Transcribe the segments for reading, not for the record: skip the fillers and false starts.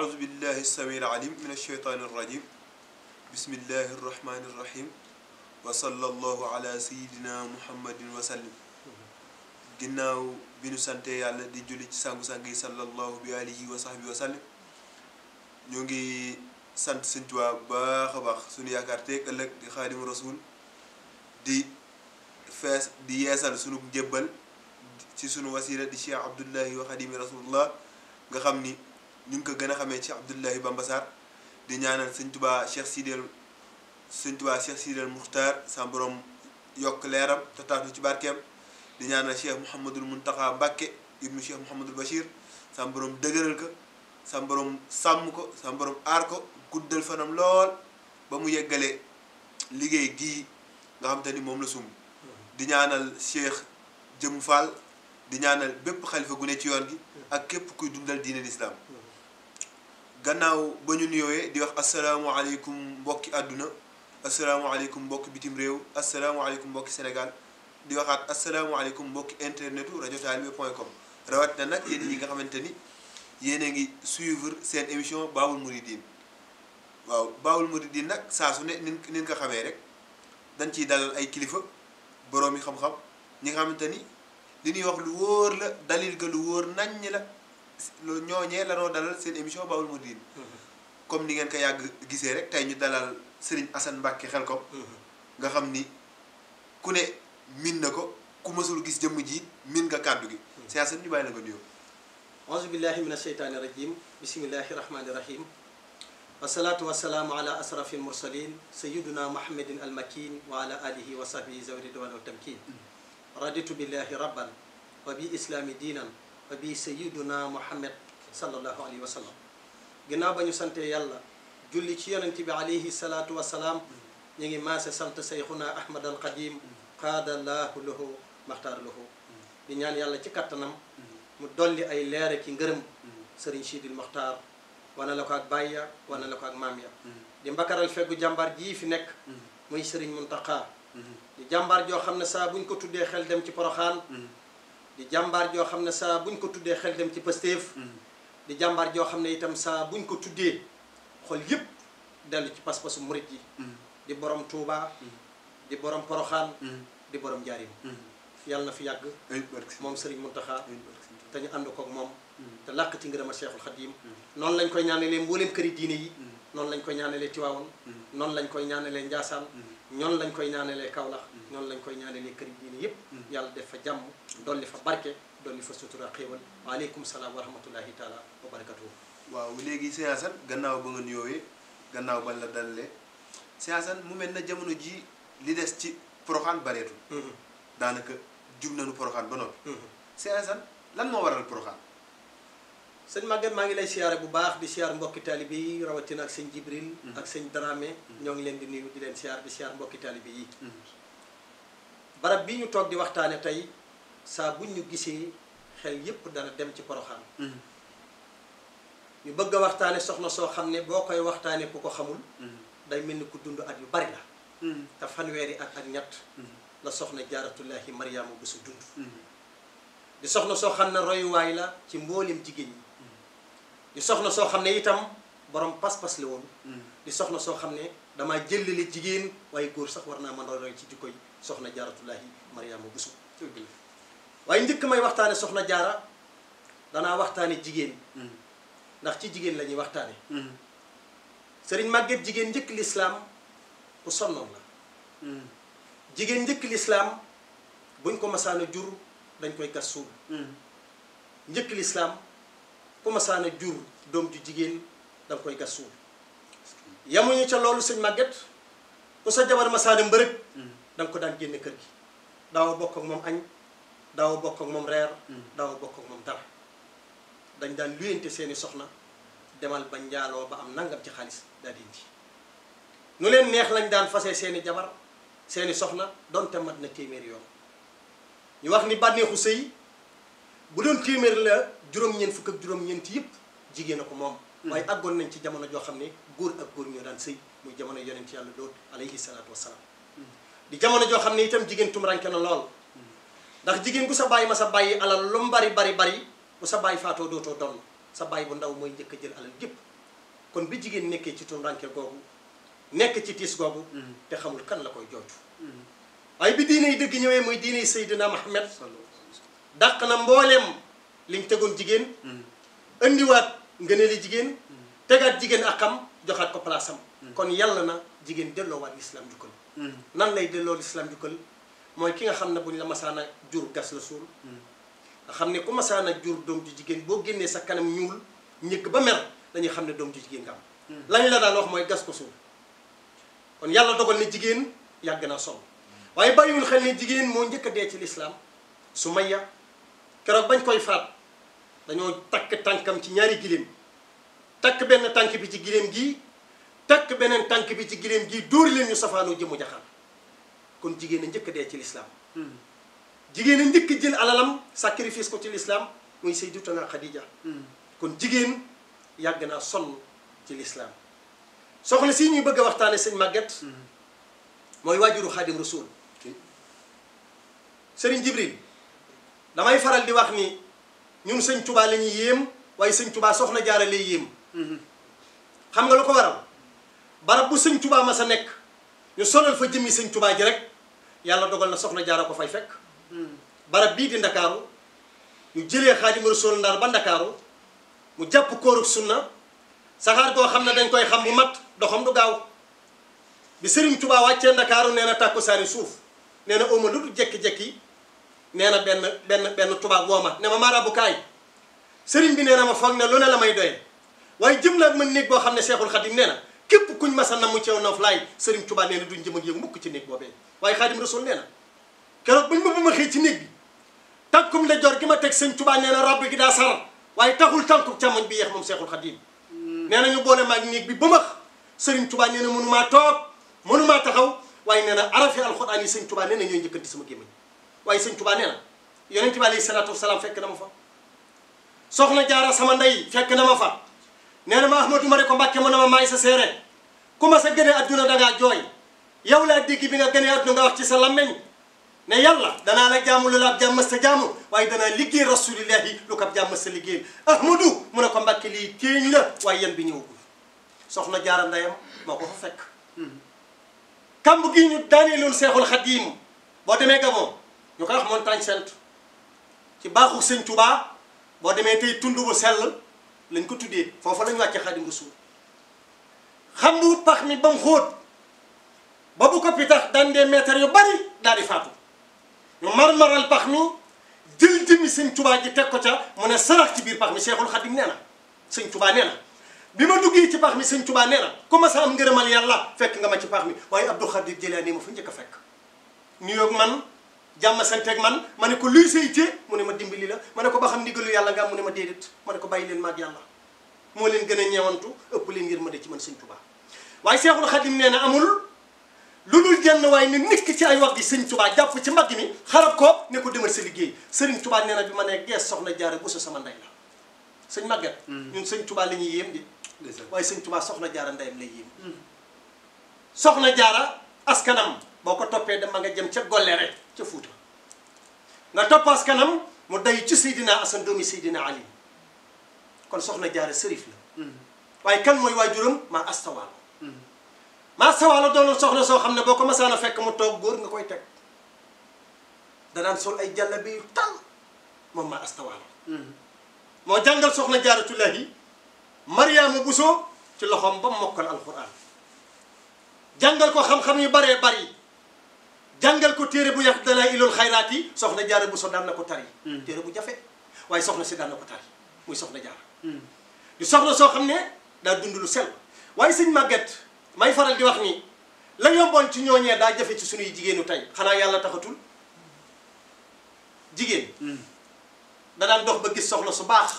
أعوذ بالله السميع العليم من الشيطان الرجيم بسم الله الرحمن الرحيم وصلى الله على سيدنا محمد وسلم ginnaaw bi nu sante yàlla di julli ci sangu-sang yi sallallahu bi alihi wa sahbihi wa sallam ñoo ngi sant Sëñ Tuubaa baax a baax suñu yaakaar teeg ëllëg di xaadimu rasul di yeesal sunu njébbal ci sunu wasila di Cheikh Abdullahi wa xadimi rasulullah nga xam ni ñu ngi ko gën a xamee ci Abdullahi Bamba Sarr di ñaanal Sëñ Tuubaa Cheikh Sidel Muxtaar sa borom yokk leeram te taatu ci barkeem di ñaanal Cheikh Mouhamadul Muntaxa Mbàkke ibnu Cheikh Mouhamadul Bachir sa borom dëgëral ko sa borom sàmm ko sa borom aar ko guddal fanam lool ba mu yeggale liggéey gii nga xam te ni moom la sumb di ñaanal Cheikh Jëm Fall di ñaanal bépp xalifa gu ne ci yoon gi ak képp kuy dundal diine l'islam gannaaw ba ñu nuyooyee di wax asalaamualeykum mbokki àdduna asalaamualeykum mbokki bitim réew asalaamualeykum mbokki Sénégal di waxaat asalaamualeykum mbokki internetu rajo talibé.com rawat na nag yéen ñi nga xamante ni yéen a ngi suivre seen émission Baabul Mouridine waaw Baabul Mouridine nag saa su ne nin ko xamee rek dañ ciy dalal ay kilifa boroomi xam-xam ñi nga xamante ni li ñuy wax lu wóor la dalil ga lu wóor naññ la ñooñee la noo dalal seen émission Baabul Mouridine comme ni ngeen ko yàgg gisee rek tey ñu dalal Serigne Assane Mbacke Xelkom nga xam ni ku ne min na ko ku mësul gis jëmm ji min nga kàddu gi Serigne Assane ñu bàyyi la nga nuyoo. auzu billahi min asheytaani rajim bismillahi rahmani rahim wasalaatu wasalaamu ala asrafi almursalin sayiduna muhammadin almakin wa ala alihi wa sahbihi zawri ridwan wa tamkin raditu billahi rabban wa bi islami diinan wa bi sayiduna muhammad sallallahu alayhi wa sallam ginnaaw ba ñu sante yàlla julli ci yonent bi alayhi salaatu wasalaam ñu ngi maase sant sayxuna ahmad al qadim qaadallahu lahu maxtaar lahu di ñaan yàlla ci kattanam mu dolli ay leere ki ngërëm sëriñ Sidil Maxtaar wana la ko ak bàyya wana la ko ak maam ya di mbakaral feggu jàmbaar jii fi nekk muy sëriñ Muntaxa di jàmbaar joo xam ne saa buñ ko tuddee xel dem ci Poroxaan di jàmbaar joo xam ne saa buñ ko tuddee xel dem ci Pastef di jàmbaar joo xam ne itam saa buñ ko tuddee xol yëpp dellu ci pas-pasu murit yi di borom Touba di borom Poroxaan di borom Njaarim yàlla na fi yàgg moom sëriñ Muntaxa te ñu ànd koog moom te làkk ci ngërëma Cheikhul Khadim noonu lañ koy ñaanalee mbooleem këri diine yi noonu lañ koy ñaanalee Tiwaawan noonu lañ koy ñaanalee Njaasaan ñoonu lañ koy ñaanalee Kawlax noonu lañ koy ñaanalee këri diine yépp yàlla def fa jàmm dolli fa barke dolli fa sutura xéewal waaleykum salaam wa rahmatullahi taala wa barakatuhu waaw léegi Serigne Assane gannaaw ba nga nuyoowee gannaaw ba la dalalee Serigne Assane mu mel na jamono ji li des ci Poroxaan bareetul daanaka jub nañu Poroxaan ba noppi Serigne Assane lan moo waral Poroxaan. sëñ Maguette maa ngi lay siyaare bu baax di siyaar mbokki taalibe yi rawatina ak sëñ Jibril ak sëñ Dramé ñoo ngi leen di nuyu di leen siyaar di siyaar mbokki taalibe yi barab bii ñu toog di waxtaane tey saa buñ ñu gisee xel yépp dana dem ci Poroxaan ñu bëgg a waxtaane soxna soo xam ne boo koy waxtaane ku ko xamul day mel ni ku dund at yu bari la te fanweeri at ak ñett la soxna jaaratullahi Mariama Bousso dund di soxna soo xam ne royuwaay la ci mboolem jigéen ñi di soxna soo xam ne itam borom pas-pas la woon di soxna soo xam ne damaa jëlale jigéen waaye góor sax war naa mën a roy ci jikkoy soxna jaaratullahi Mariama Bousso waaye njëkk may waxtaane soxna jaara danaa waxtaane jigéen ndax ci jigéen la ñuy waxtaane sëriñ Maguette jigéen njëkk lislaam ku sonnoon la jigéen njëkk lislaam buñ ko masaana jur dañ koy gas suul njëkk lislaam ku masaana jur doom ju jigéen danga koy gas suul yamuñu ca loolu sëñ Maguette ku sa jabar masaana mbërëg danga ko daan génne kër gi daawa bokk ak moom añ daawa bokk ak moom reer daawa bokk ak moom dara dañ daan luyante seeni soxna demal ba njaaloo ba am nangam ci xaalis daa di indi nu leen neex lañ daan fase seeni jabar seeni soxna donte mat na téeméeri yoon ñu wax ni bànneexu sëy bu doon téeméer la juróom-ñeent fukk ak juróom-ñeent yëpp jigéen a ko moom waaye àggoon nañ ci jamono joo xam ne góor ak góor ñoo daan sëy muy jamono yonent yàlla Lóot alayhi salaatu wassalaam di jamono joo xam ne itam jigéen tumranke na lool ndax jigéen bu sa bàyyi ma sa bàyyi alal lu mu bari bari bari bu sa bàyyi faatoo dootoo donn sa bàyyi bu ndaw mooy njëkk a jël alal gépp kon bi jigéen nekkee ci tumranke googu nekk ci tiis googu te xamul kan la koy jooytu waaye bi diine yi dëgg ñëwee muy diine yi Seydina Muhammad dàq na mbooleem liñ tegoon jigéen indiwaat ngëneeli jigéen tegaat jigéen ak xam joxaat ko place am kon yàlla na jigéen delloowaat lislaam jukkal nan lay delloo lislaam jukkal mooy ki nga xam ne buñ la masaana jur gas la suul nga xam ne ku masaana jur doom ju jigéen boo génnee sa kanam ñuul ñëkk ba mer dañuy xam ne doom ju jigéen nga am lañ la daan wax mooy gas ko suul kon yàlla dogal ne jigéen yàgg naa sonn waaye bàyyiwul xel ne jigéen moo njëkk a dee ci lislaam Sumayya keroog bañ koy faat dañoo takk tànkam ci ñaari giléem takk benn tànk bi ci giléem gii takk beneen tànk bi ci giléem gii dóor leen ñu safaanoo jëmu jaxal kon jigéen a njëkk a dee ci lislaam jigéen a njëkk jël alalam sacrifice ko ci lislaam muy Sayyidatuna Khadija kon jigéen yàgg naa sonn ci lislaam soxna si ñuy bëgg a waxtaane sëñ Maguette mooy waajuru Xaadim Rasul Sëriñ Jibril damay faral di wax ni ñun sëñ Touba la ñuy yéem waaye sëñ Touba soxna Jaara lay yéem xam nga lu ko waral barab bu sëñ Touba ma sa nekk ñu solal fa jëmmi sëñ Touba ji rek yàlla dogal na soxna Jaara ko fay fekk barab bii di Ndakaaru ñu jëlee Xaadim Rasul Ndar ba Ndakaaru mu jàpp kóorug sunna saxaar goo xam ne dañ koy xam bu mat doxam du gaaw bi Sëriñ Touba wàccee Ndakaaru nee na tàkkusaani suuf nee na oma lu du jekki-jekki nee na benn tubaab woo ma ne ma marabu kaay sëriñ bi nee na ma foog ne lu ne la may doye waaye jëm la ak man néeg boo xam ne Seexul Xadim nee na képp kuñ masa namm ci yow naf laay Sëriñ Touba nee na duñ jëm ak yëg mukk ci néeg boobee waaye Xaadim Rasul nee na keroog bañ ma bu ma xëy ci néeg bi tànkum la jor gi ma teg Sëriñ Touba nee na rabb gi daa sar waaye taxul tànku càmmoñ bi yeex moom Seexul Xadim nee na ñu boole maag néeg bi ba max Sëriñ Touba nee na mënumaa toog mënumaa taxaw waaye nee na arafi alxuraan yi Sëriñ Touba nee na ñooy njëkkanti sama gémmiñ waaye Sëriñ Touba nee na yonent bi alayhi salaatu wasalaam fekk na ma fa soxna Jaara sama ndey fekk na ma fa nee na ma Ahmadu ma ne ko Mbàkke mu ne ma maay sa seere ku ma sa gënee adduna dangaa jooy yow laa dégg bi nga gënee adduna nga wax ci sa lammeñ ne yàlla danaa la jaamu lu la ab jaam mës sa jaamu waaye danaa liggéey rasulillahi lu ko ab jaam mës sa liggéey Ahmadu mu ne ko Mbàkke lii téeñ la waaye yan bi ñëwagul soxna Jaara ndeyam moo ko fa fekk kamb gi ñu daaneeloon Seexul Xadiim boo demee Gabon ñu koy wax montagne sainte ci baaxu Sëñ Touba boo demee tey tund bu sell lañ ko tuddee foofu lañ wàcce Xaadim Rasuul xam bu pax mi ba mu xóot ba bu ko pitax daan dee mètre yu bari daal di faatu ñu marmaral pax mi jël jëmmi Sëñ Touba ji teg ko ca mu ne sarax ci biir pax mi Seexul Xadim nee na Sëñ Touba nee na bi ma duggee ci pax mi Sëñ Touba nee na commencé am ngërëmal yàlla fekk nga ma ci pax mi waaye Abdou Khadir Jilaani ma fa njëkk a fekk nuyoog man jàmm santeeg man ma ne ko luy sayte mu ne ma dimbali la ma ne ko ba xam ndigalu yàlla nga am mu ne ma déedéet ma ne ko bàyyi leen maag yàlla moo leen gën a ñeewantu ëpp leen yërmande ci man Sëñ Touba waaye Seexul Xadim nee na amul lu dul jenn waaye ne nikk ci ay wax gi Sëñ Touba jàpp ci mbagg mi xarab ko ne ko demal sa liggéey Sëriñ Touba nee na bi ma ne gees soxna Jaara Buso sama ndey la sëñ Maguette ñun Sëñ Touba la ñuy yéem di waaye Sëñ Touba soxna Jaara ndeyam lay yéem soxna Jaara askanam boo ko toppee dama nga jëm ca Golléré ca Fuuta nga topp askanam mu day ci Seydina Asan doomi Seydina Ali kon soxna Jaara sërif la waaye kan mooy waajuram maa astawaalo maa astawaalo doonoon soxna soo xam ne boo ko masaana fekk mu toog góor nga koy teg danaan sol ay jàllabe yu tal moom maa astawaalo moo jàngal soxna Jaaratullaahi Mariama Buso ci loxoom ba mokkal alquran jàngal ko xam-xam yu baree bari jàngal ko téere bu yàq Dalaa'ilul Xayraat yi soxna Jaara Buso daan na ko tari téere bu jafe waaye soxna si daan na ko tari muy soxna Jaara di soxna soo xam ne daa dund lu sell waaye sëñ Maguette may faral di wax ni la yomboon ci ñooñee daa jafe ci sunuy jigéenu tey xanaa yàlla taxatul jigéen da daan dox ba gis soxna su baax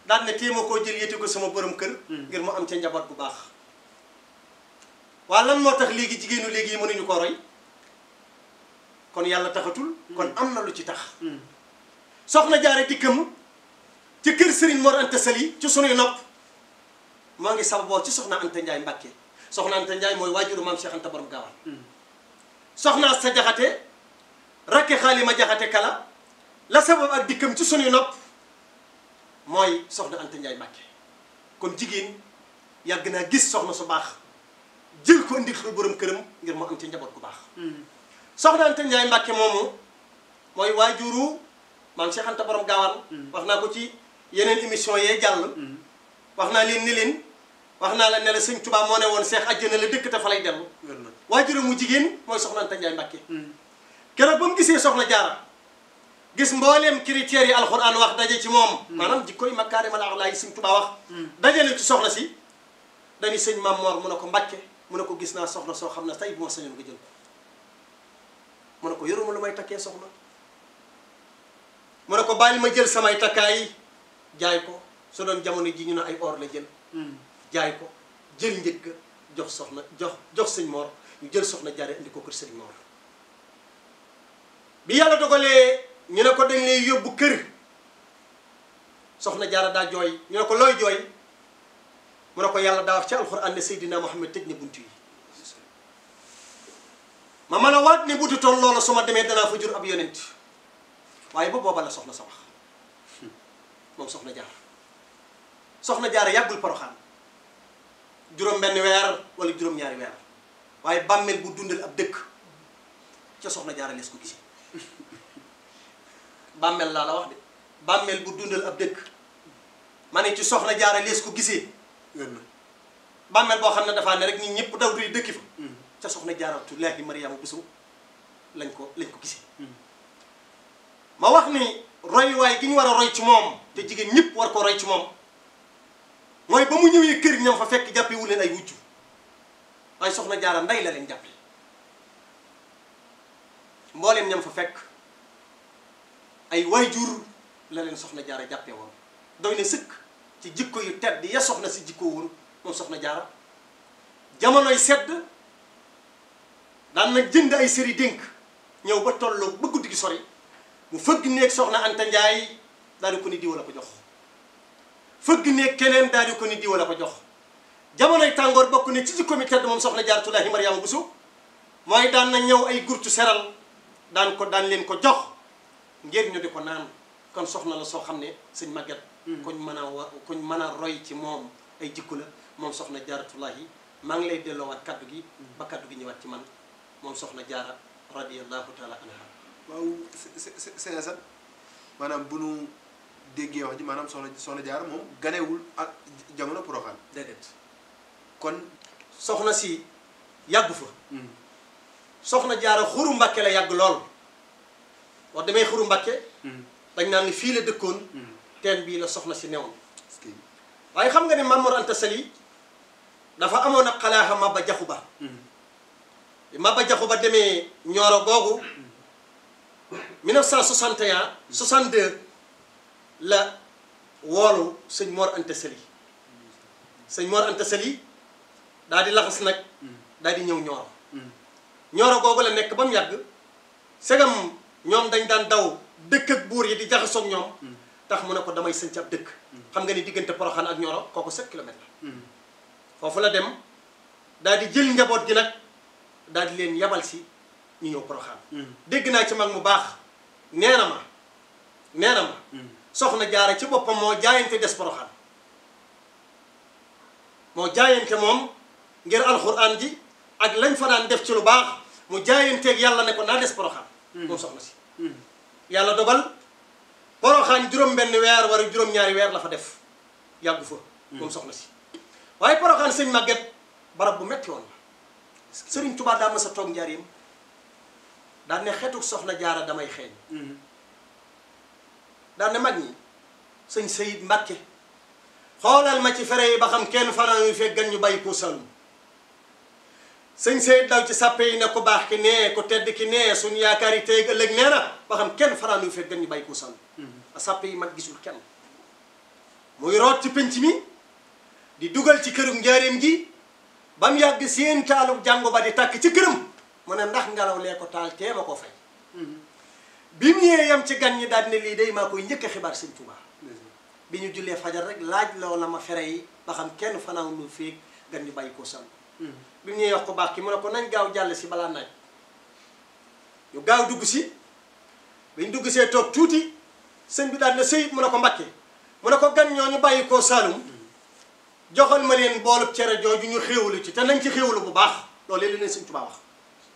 daan ne téema koo jël yéete ko sama borom kër ngir mu am ca njaboot bu baax waa lan moo tax léegi jigéenu léegi yi mënuñu ko roy kon yàlla taxatul kon am na lu ci tax soxna Jaara dikkam ci kër Serigne Mor Anta Sali ci sunuy nopp moo ngi sababoo ci soxna Anta Ndiaye Mbàkke soxna Anta Ndiaye mooy waajuru maam Cheikh Anta borom Gaawal soxna sa jaxate rakke Xaalima jaxate kala la sabab ak dikkam ci sunuy nopp mooy soxna Anta Ndiaye Mbàkke kon jigéen yàgg naa gis soxna su baax jël ko indi ko borom këram ngir mu am ci njaboot bu baax soxna Anta Ndiaye Mbàkke moomu mooy waajuru maam Cheikh Anta borom gaawaan wax naa ko ci yeneen émission yee jàll wax naa leen ni leen wax naa la ne la sëñ Tuubaa moo ne woon Cheikh àjjana la dëkk te fa lay dellu waajuru mu jigéen mooy soxna Anta Ndiaye Mbàkke keroog ba mu gisee soxna jaara gis mbooleem critères yi alxuraan wax daje ci moom maanaam jikkoy makaarimal axlaaq yi sëñ Tuubaa wax dajale ci soxna si dañuy sëñ Maam Moor mu ne ko Mbàkke mu ne ko gis naa soxna soo xam ne tey bu ma sañoon nga jël ko mu ne ko yoruma lu may takkee soxna mu ne ko bàyyi ma jël samay takkaay jaay ko su doon jamono ji ñu ne ay or la jël jaay ko jël njëkk jox soxna jox sëñ Moor ñu jël soxna jaare indi ko kër sëñ Moor bi yàlla dogalee ñu ne ko dañ lay yóbbu kër soxna jaara daa jooy ñu ne ko looy jooy mu ne ko yàlla daa wax ci alxuraan ne Seydina Muhammad tëj ne buntu yi ma mën a waat ne bu dutoon loola su ma demee danaa fa jur ab yonent waaye ba booba la soxna sa wax moom soxna jaara yàggul Poroxaan juróom benn weer wala juróom-ñaari weer waaye bàmmeel bu dundal ab dëkk ca soxna jaara lees ko gisee bàmmeel laa la wax de bàmmeel bu dundal ab dëkk ma ne ci soxna jaara lees ko gisee bàmmeel boo xam ne dafaa ne rek nit ñëpp daw duy dëkki fa ca soxna jaaratullaahi Mariama Buso lañ ko gisee ma wax ni royuwaay gi ñu war a roy ci moom te jigéen ñëpp war ko roy ci moom mooy ba mu ñëwee kër ñam fa fekk jàppe wu leen ay wujju waaye soxna jaara ndey la leen jàppe mbooleem ñam fa fekk ay waajur la leen soxna jaara jàppe woon doy na sëkk ci jikko yu tedd ya soxna si jikko woon moom soxna jaara jamonoy sedd daan na jënd ay sëri dénk ñëw ba tolloo ba guddi gi sori mu fëgg néeg soxna Anta Ndiaye daal di ko ni diwa la ko jox fëgg néeg keneen daal di ko ni diwa la ko jox jamonoy tàngoor bokk ne ci jikko mi tedd moom soxna jaaratullaahi Mariama Buso mooy daan na ñëw ay gurtu seral daan leen ko jox ngir ñu di ko naan kon soxna la soo xam ne sëñ Maguette kuñ mën a roy ci moom ay jikko la moom soxna jaaratullaahi maa ngi lay delloowaat kaddu gi ba kaddu gi ñëwaat ci man moom soxna jaara radiyallahu taala anha waaw c'est ça maanaam bu nu déggee wax ji maanaam soxna jaara moom ganewul ak jamono Poroxaan déedéet kon soxna si yàggu fa soxna jaara xuru Mbàkke la yàgg lool wax demee xuru Mbàkke dañ naan ni fii la dëkkoon teen bii la soxna si newoon waaye xam nga ne Maam Mor Anta Sali dafa amoon ak xalaaxa Maba Jaxu Ba Maba Jaxu Ba demee Ñooro googu 1961 62 la woolu sëñ Mor Anta Sali sëñ Mor Anta Sali daal di laxas nag daal di ñëw Ñooro Ñooro googu la nekk ba mu yàgg segam ñoom dañ daan daw dëkk ak buur yi di jaxasoog ñoom tax mu ne ko damay sënc ab dëkk xam nga ni diggante Poroxaan ak Ñooro kooku 7 kilomètres la foofu la dem daal di jël njaboot gi nag daal di leen yabal si ñu ñëw Poroxaan dégg naa ci mag mu baax nee na ma soxna jaara ci boppam moo jaayante des Poroxaan moo jaayante moom ngir alxuraan ji ak lañ fa daan def ci lu baax mu jaayanteeg yàlla ne ko naa des Poroxaan moom soxna si yàlla dogal Poroxaan juróom-benn weer wala juróom-ñaari weer la fa def yàggu fa moom soxna si waaye Poroxaan sëñ Maguette barab bu metti woon la Sëriñ Tuubaa daa mës a toog njaareem daan ne xetuk soxna jaara damay xeeñ daan ne mag ñi sëñ Sayid Mbàkke xoolal ma ci fere yi ba xam kenn fanaan yu fekk gan ñu bàyyi ko Saalum sëñ Sayid daw ci sàppe yi ne ko baax ki nee ko tedd ki nee suñu yaakaar yi tey ëllëg nee na ba xam kenn fanaan yu fekk gan ñu bàyyi ko Saalum a sàppe yi mag gisul kenn muy root ci penc mi di dugal ci kërum njaareem gi ba mu yàgg seen taalub jàngo ba di tàkk ci këram mu ne ndax ngelaw lee ko taal teema koo fay bi mu ñëwee yam ci gan ñi daal ne lii day maa koy njëkk a xibaar sëñ Tuubaa bi ñu jullee fajar rek laaj loola ma fere yi ba xam kenn fanaaw nu féeg gan ñu bàyyi koo sàmm bi mu ñëwee wax ko baax ki mu ne ko nañ gaaw jàll si balaa naaj ñu gaaw dugg si biñ dugg see toog tuuti sëñ bi daal ne Seyid mu ne ko Mbàkke mu ne ko gan ñoo ñu bàyyi koo Saalum joxal ma leen boolub cere jooju ñu xéewlu ci te nañ ci xéewlu bu baax loolu li leen Sëñ Tuubaa wax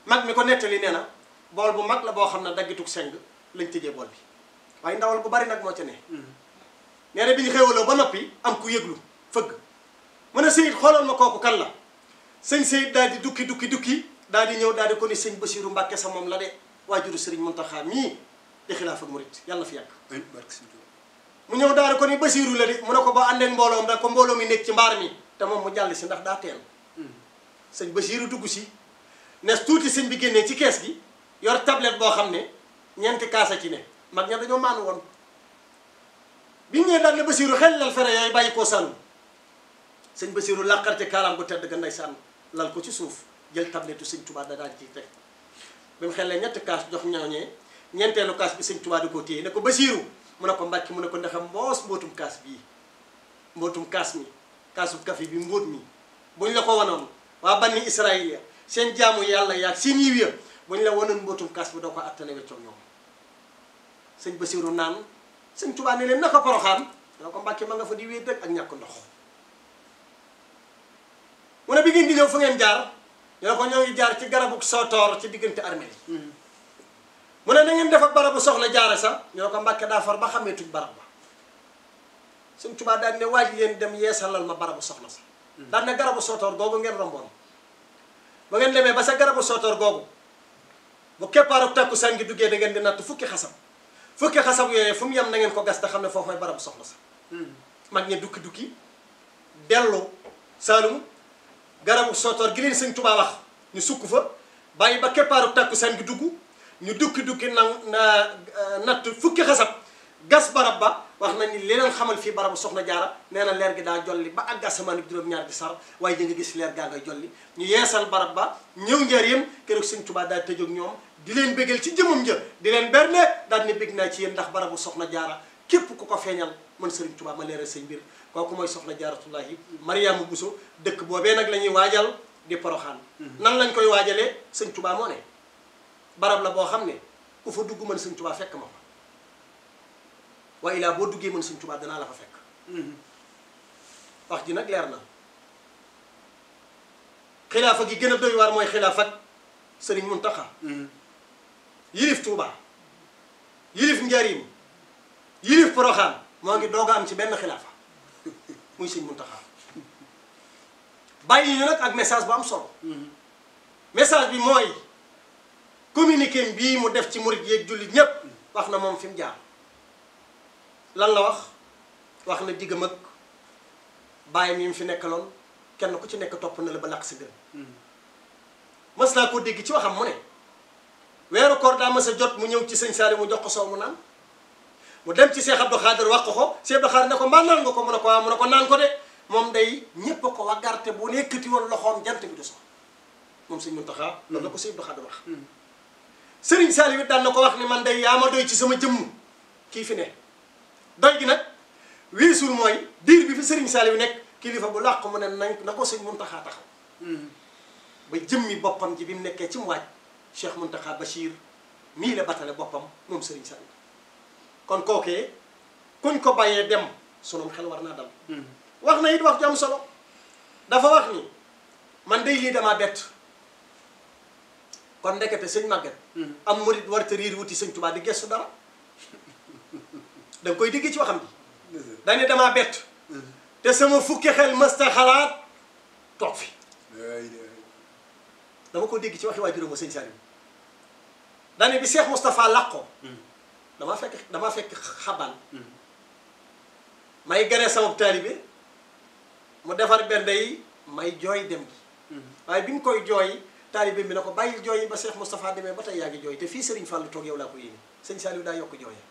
mag mi ko nettali nee na bool bu mag la boo xam ne daggitug seng lañ tëjee bool bi waaye ndawal bu bari nag moo ca ne nee na bi ñu xéewaloo ba noppi am ku yëglu fëgg mu ne Seyid xoolal ma kooku kan la sëñ Seyid daal di dukki daal di ñëw daal di ko ni sëñ Basiiru Mbàkke sa moom la de waajuru Sëriñ Muntaxa mii di xilaafa murit yàlla fi yàgg mu ñëw daal di ko ni Basiiru la de mu ne ko boo àndeek mbooloom rek ko mbooloo mi nekk ci mbaar mi te moom mu jàll si ndax daa teel sëñ Basiiru dugg si ne tuuti sëñ bi génnee ci kees gi yor tablette boo xam ne ñeenti kaasa ci ne mag ña dañoo maanu woon bi ñëwee daal ne Basiiru xel lal fere yooyu bàyyi koo sànnu sëñ Basiiru làqar ci kaalaam bu tedd ga ndeysaan lal ko ci suuf jël tablettu sëñ Tuubaa da daal ciy teg bi mu xellee ñetti kaas jox ñooñee ñeenteelu kaas bi sëñ Tuubaa di ko téye ne ko Basiiru mu ne ko Mbàkke mu ne ko ndax mboos mbootum kaas bii mbootum kaas mi kaasu kafe bi mbóot mi buñ la ko wanoon waa banni Israël seen jaamu yàlla yaag seen yiw ya buñ la wanoon mbootum kaas bi doo ko attane weccoog ñoom sëñ Basiiru naan sëñ Tuubaa ne leen naka Poroxaan ne ko Mbàkke ma nga fa di wéet rek ak ñàkk ndox mu ne bi ngeen di ñëw fu ngeen jaar ñu ne ko ñoo ngi jaar ci garabu sootoor ci diggante armée yi mu ne na ngeen def ak barabu soxna jaara sax ñu ne ko Mbàkke daa far ba xameetuñ barab ba sëñ Tuubaa daal ne waaj leen dem yeesalal ma barabu soxna sax daal ne garabu sootoor googu ngeen romboon ba ngeen demee ba sa garabu sootoor googu bu keppaaru takkusaan gi duggee da ngeen di natt fukki xasab yooyu fu mu yem na ngeen ko gas te xam ne foofu mooy barabu soxna sax mag ñi dukki dellu Saalum garabu sootoor gi leen sëñ Tuubaa wax ñu sukk fa bàyyi ba keppaaru takkusaan gi dugg ñu dukki natt fukki xasab gas barab ba wax na ni li leen xamal fii barabu soxna jaara nee na leer gi daa jolli ba àgg asamaan ak juróom-ñaar gi sar waaye di nga gis leer gaa ngay jolli ñu yeesal barab ba ñëw njaareem keroog sëñ Tuubaa daal tëjoog ñoom di leen bégal ci jëmam ja di leen berne daal ne bég naa ci yéen ndax barabu soxna jaara képp ku ko feeñal man sëriñ Tuubaa ma leeral sëñ mbir kooku mooy soxna jaaratullahi Mariama Bousso dëkk boobee nag la ñuy waajal di Poroxaan nan lañ koy waajalee sëñ Tuubaa moo ne barab la boo xam ne ku fa dugg mën sëñ Tuubaa fekk ma fa waaye laa boo duggee mën sëñ Tuubaa danaa la fa fekk wax ji nag leer na xilaafa gi gën a doy waar mooy xilaafa ak sëriñ Muntaxa yilif Tuubaa yilif Njaaréem yilif Poroxaan moo ngi doog a am ci benn xilaafa muy sëñ Muntaxa bàyyi ñu nag ak message bu am solo message bi mooy communiqué bii mu def ci murit yeeg jullit ñépp wax na moom fi mu jaar lan la wax na diggam ak bàyyam yi mu fi nekkaloon kenn ku ci nekk topp na la ba làq si gën mas naa koo dégg ci waxam mu ne weeru koor daa mas a jot mu ñëw ci sëñ Saali mu jox ko soow mu naan mu dem ci Cheikh Abdou Khadir wax ko Cheikh Abdou Khadir ne ko mbaa naan nga ko mu ne ko waaw mu ne ko naan ko de moom day ñépp a ko waggarte bu nekkati woon loxoom jant bi du so moom sëñ Muntaxa loolu la ko Cheikh Abdou Khadir wax sëriñ Saali wi daan na ko wax ni man day yaa ma doy ci sama jëmm kii fi ne doy gi nag weesul mooy diir bi fi sëriñ Saali wi nekk kilifa bu làq mu ne nañ na ko sëñ Muntaxa taxaw ba jëmmi boppam ji bi mu nekkee ci mu waaj Cheikh Muntaxa Bachir mii la batale boppam moom sëriñ Saali kon kookee kuñ ko bàyyee dem sunum xel war naa dal wax na it wax ju am solo dafa wax ni man day lii damaa bett kon ndekete sëñ Maguette am murit warta riir wuti sëñ Tuubaa di gestu dara danga koy dégg ci waxam bi dañu damaa bett te sama fukki xel mësta xalaat toog fi dama ko dégg ci waxi waajuram wa sëñ Saliou daane bi Cheikh Moustapha làqoo damaa fekk xabaan may gane sama taalibe mu defar benn yi may jooy dem gi waaye bi ñu koy jooy taalibe bi na ko bàyyil jooy yi ba Cheikh Moustapha demee ba tey yaa ngi jooy te fii Serigne Fallou toog yow laa ko yéene sëñ Saliou daa yokk jooyee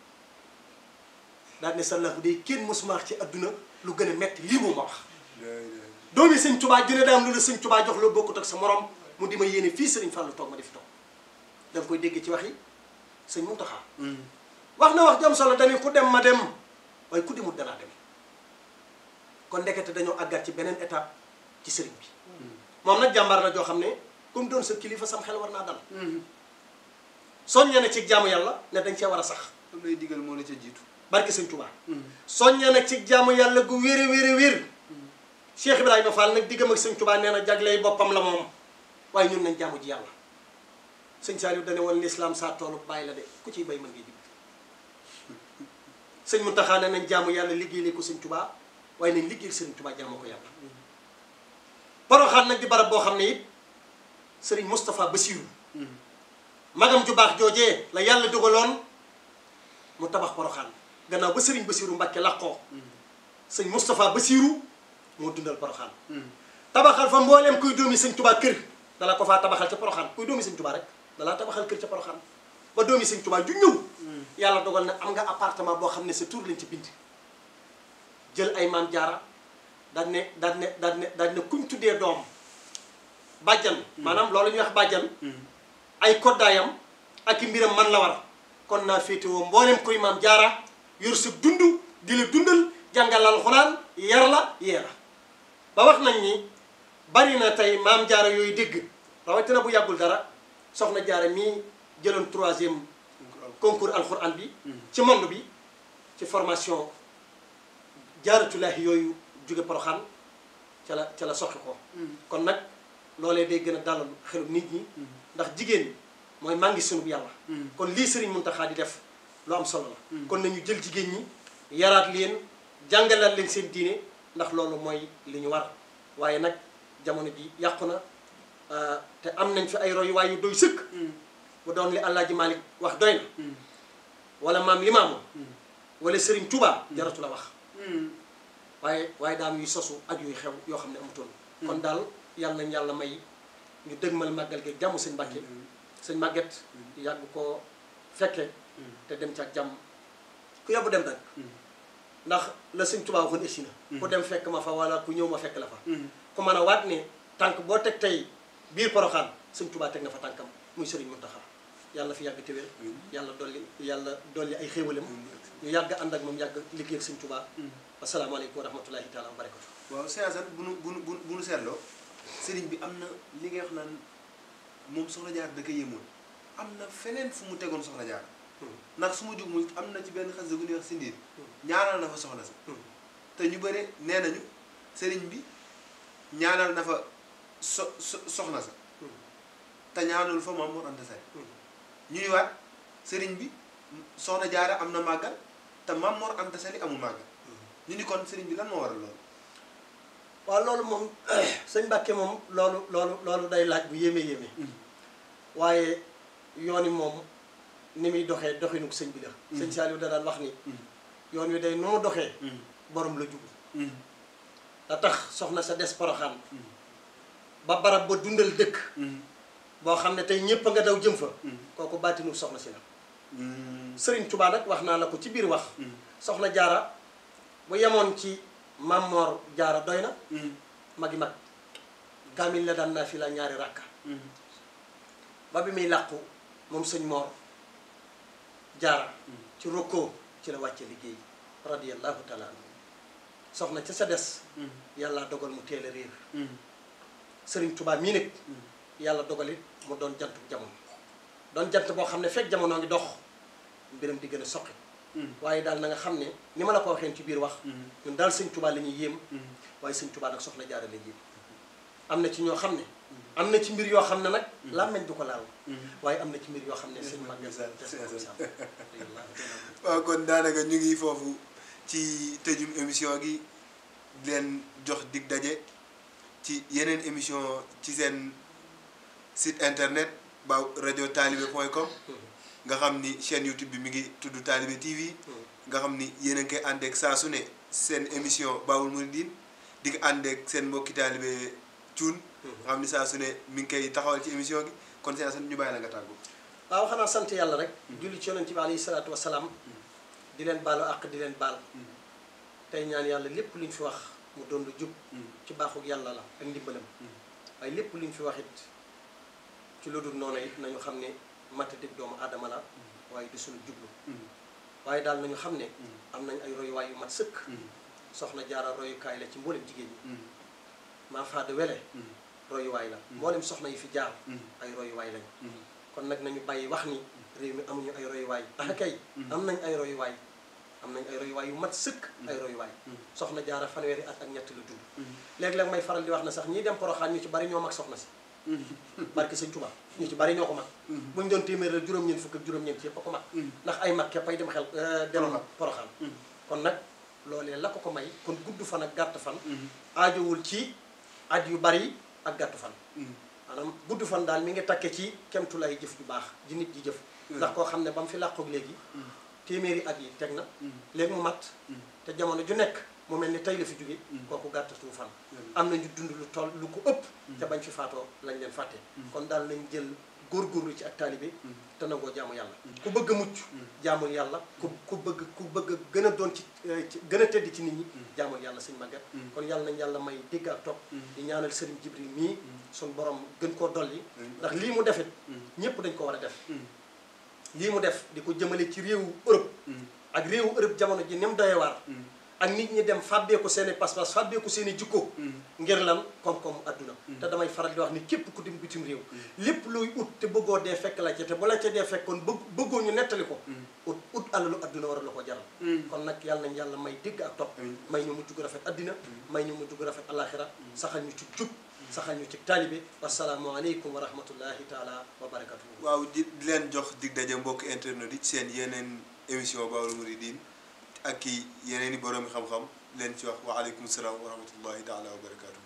daal ne sallahu day kenn mosuma wax ci adduna lu gën a metti lii mu ma wax doomi sëñ Tuubaa jëne daam lu la sëñ Tuubaa jox loo bokkut ak sa morom mu di ma yéene fii Serigne Fallou toog ma di fi toog da nga koy dégg ci wax yi sëñ Muntaxa wax na wax jam solo dañu ku dem ma dem waaye ku demut danaa dem kon ndekete dañoo àggat ci beneen étape ci sëriñ bi moom nag jàmbaar la joo xam ne comme doon sa kilifa sam xel war naa dal soññee na ci jaamu yàlla ne dañ cee war a sax am lay digal moo la ca jiitu barke sëñ Tuubaa soññee na ci jaamu yàlla gu wér Cheikh Ibrahima Fall nag diggam ak sëñ Tuubaa nee na jagley boppam la moom waaye ñun nañ jaamu ji yàlla sëñ Saliou dane woon l'islam saa toolu bàyyi la de ku ciy bay mën ngi jib sëñ Muntaxa ne nañ jaamu yàlla liggéeyee ko sëñ Tuubaa waaye nañ liggéeyal sëñ Tuubaa jaamoo ko yàlla Poroxaan nag di barab boo xam ne it sëriñ Moustapha Bassirou magam ju baax joojee la yàlla dogaloon mu tabax Poroxaan gannaaw ba sëriñ Bassirou Mbàkke làqoo sëñ Moustapha Bassirou moo dundal Poroxaan tabaxal fa mbooleem kuy doomi sëñ Tuubaa kër dala ko faa tabaxal ca Poroxaan kuy doomi sëñ Tuubaa rek dalaa tabaxal kër ca Poroxaan ba doomi sëñ Tuubaa ju ñëw yàlla dogal na am nga appartement boo xam ne sa tur lañ ci bind jël ay maam jaara daan ne kuñ tuddee doom bàjjan maanaam loolu ñuy wax bàjjan ay koddaayam ak i mbiram man la war kon naa féetewoo mboolem kuy maam jaara yor sa dund di la dundal jàngal alxuraan yar la yee la ba wax nañ ni bari na tey maam jaara yooyu dégg rawatina bu yàggul dara soxna jaara mii jëloon 3e concours alxuraan bi ci monde bi ci formation jaaratulaahi yooyu jóge Poroxaan ca la soxi ko kon nag loolee day gën a dalal xelu nit ñi ndax jigéen mooy maa ngi sunub yàlla kon lii Sëriñ Muntaxa di def lu am solo la kon nañu jël jigéen ñi yaraat leen jàngalaat leen seen diine ndax loolu mooy li ñu war waaye nag jamono ji yàqu na te am nañ fi ay royuwaay yu doy sëkk bu doon li Alaaji Maalik wax doy na wala maam Limaamu wala Sëriñ Tuubaa jaratu la wax waaye daam yuy sosu ak yuy xew yoo xam ne amutoon kon daal yàlla nañ yàlla may ñu dëgmal màggal gi jàmm sëñ Mbàkke sëñ Màgget yàgg ko fekke te dem ci ak jàmm ku yóbbu dem rek ndax la sëñ Tuubaa waxoon essi na ku dem fekk ma fa wala ku ñëw ma fekk la fa ku mën a waat ne tànk boo teg tey biir Poroxaan sëñ Tuubaa teg na fa tànkam muy Sëriñ Muntaxa yàlla fi yàgg te wér yàlla dolli ay xéewalam ñu yàgg ànd ak moom yàgg liggéey ak sëñ Tuubaa asalaamaaleykum wa rahmatullahi taala wa barakatu waaw Seydou bu nu seetloo sëriñ bi am na li ngay wax naan moom Soxna Jaara da ko yéemoon am na feneen fu mu tegoon Soxna Jaara ndax su ma jóg mu am na ci benn xas gu ñuy wax si ndiir ñaanal na fa soxna sa te ñu bëre nee nañu sëriñ bi ñaanal na fa soxna sa te ñaanal fa Maam Mor Anta Sali ñuy waat sëriñ bi Soxna Jaara am na màggal te Maam Mor Anta Sali amul màggal ñu ni kon sëriñ bi lan moo waral loolu waaw loolu moom sëñ Mbàkke moom loolu day laaj bu yéeme waaye yoon wi moom ni muy doxee doxinu sëñ bi la sëñ Saliou da daan wax ni yoon wi day noo doxee borom la jubu da tax soxna sa des Poroxaan ba barab ba dundal dëkk boo xam ne tey ñépp a nga daw jëm fa kooku baatinu soxna si la Sëriñ Tuubaa nag wax naa la ko ci biir wax Soxna Jaara bu yemoon ci Maam Moor Jaara doy na magi mag kaamil la daan naa fi la ñaari rakka ba bi muy làqu moom sëñ Moor Jaara ci rokkoo ci la wàcce liggéey radiyallahu taala anhu soxna ca sa des yàlla dogal mu teel a réer Sëriñ Tuubaa mii nag yàlla dogal it mu doon jantu jamono doon jant boo xam ne fekk jamono ngi dox mbiram di gën a soqi waaye daal na nga xam ne ni ma la ko waxee ci biir wax ñun daal sëñ Tuubaa la ñuy yéem waaye sëñ Tuubaa nag Soxna Jaara la yéem am na ci ñoo xam ne am na ci mbir yoo xam ne nag làmmeñ du ko laal waaye am na ci mbir yoo xam ne sëñ Maguette waaw kon daanaka ñu ngi foofu ci tëjum émission gi di leen jox dig daje ci yeneen émission ci seen site internet ba rajo talibé.com nga xam ni chaîne YouTube bi mi ngi tudd Talibé TV nga xam ni yéen a ngi koy ànd ak saa su ne seen émission Baabul Muridiin di ko ànd ak seen mbokki Talibé Cuun nga xam ni saa su ne mi ngi koy taxawal ci émission gi kon seen asan ñu bàyyi la nga tàggu. waaw xanaa sant yàlla rek julli ci yonent bi alayhi salaatu wasalaam di leen baalu àq di leen baal tey ñaan yàlla lépp lu ñu fi wax mu doon lu jub ci baaxug yàlla la ak ndimbalam waaye lépp lu ñu fi wax it ci lu dul noonu it nañu xam ne matadik doomu aadama la waaye du suñu jublu waaye daal nañu xam ne am nañ ay royuwaay yu mat sëkk Soxna Jaara royukaay la ci mboolem jigéen ñi maa faada wele royuwaay la mboolem soxna yi fi jaar ay royuwaay lañ kon nag nañu bàyyi wax ni réew mi amuñu ay royuwaay ah kay am nañ ay royuwaay am nañ ay royuwaay yu mat sëkk ay royuwaay soxna jaara fanweeri at ak ñett la dund léeg-léeg may faral di wax na sax ñiy dem Poroxaan ñu ci bari ñoo mag soxna si barke sëñ Tuubaa ñu ci bari ñoo ko mag buñu doon téeméer la juróom-ñeent fukk ak juróom-ñeent yëpp a ko mag ndax ay mag képp ay dem xel dem Poroxaan kon nag loolee la ko may kon gudd fan ak gàtt fan aajowul ci at yu bari ak gàtt fan maanaam gudd fan daal mi ngi takke ci kemtulay jëf ju baax ji nit ji jëf ndax koo xam ne ba mu fi làqoog léegi téeméeri at yi teg na léegi mu mat te jamono ju nekk mu mel ni tey la fi jóge kooku gàttatu fan am na ñu dund lu toll lu ko ëpp te bañ fi faatoo lañ leen fàtte kon daal nañ jël góorgóorlu ci ak taalibe te nangoo jaamu yàlla ku bëgg a mucc jaamul yàlla ku bëgg gën a doon ci gën a tedd ci nit ñi jaamul yàlla sëñ Maguette kon yàlla nañ yàlla may dégg ak topp di ñaanal sëriñ Jibril mii suñ borom gën koo dolli ndax lii mu defit ñëpp dañ ko war a def lii mu def di ko jëmale ci réewu Europe ak réewu Europe jamono ji ni mu doyee waar ak nit ñi dem fàbbeeku seen i pas-pas fàbbeeku seen i jikko ngir lan koom-koom adduna te damay faral di wax ni képp ku dem bitim réew lépp looy ut te bëggoo dee fekk la ca te bu la ca dee fekkoon bëggoo ñu nettali ko ut alalu adduna war la ko jaral kon nag yàlla nañ yàlla may dégg ak topp may ñu mujj gu rafet addina may ñu mujj gu rafet alaxira saxal ñu ci jub saxal ñu ci taalibe wasalaamualeykum wa rahmatullahi taala wa barakatuhu waaw di leen jox dig daje mbokk internet yi ci seen yeneen émission Baol Mouridine ak yeneen i boroomi xam-xam leen ci wax wa aleykum salaam wa rahmatullahi taala wa barakatuh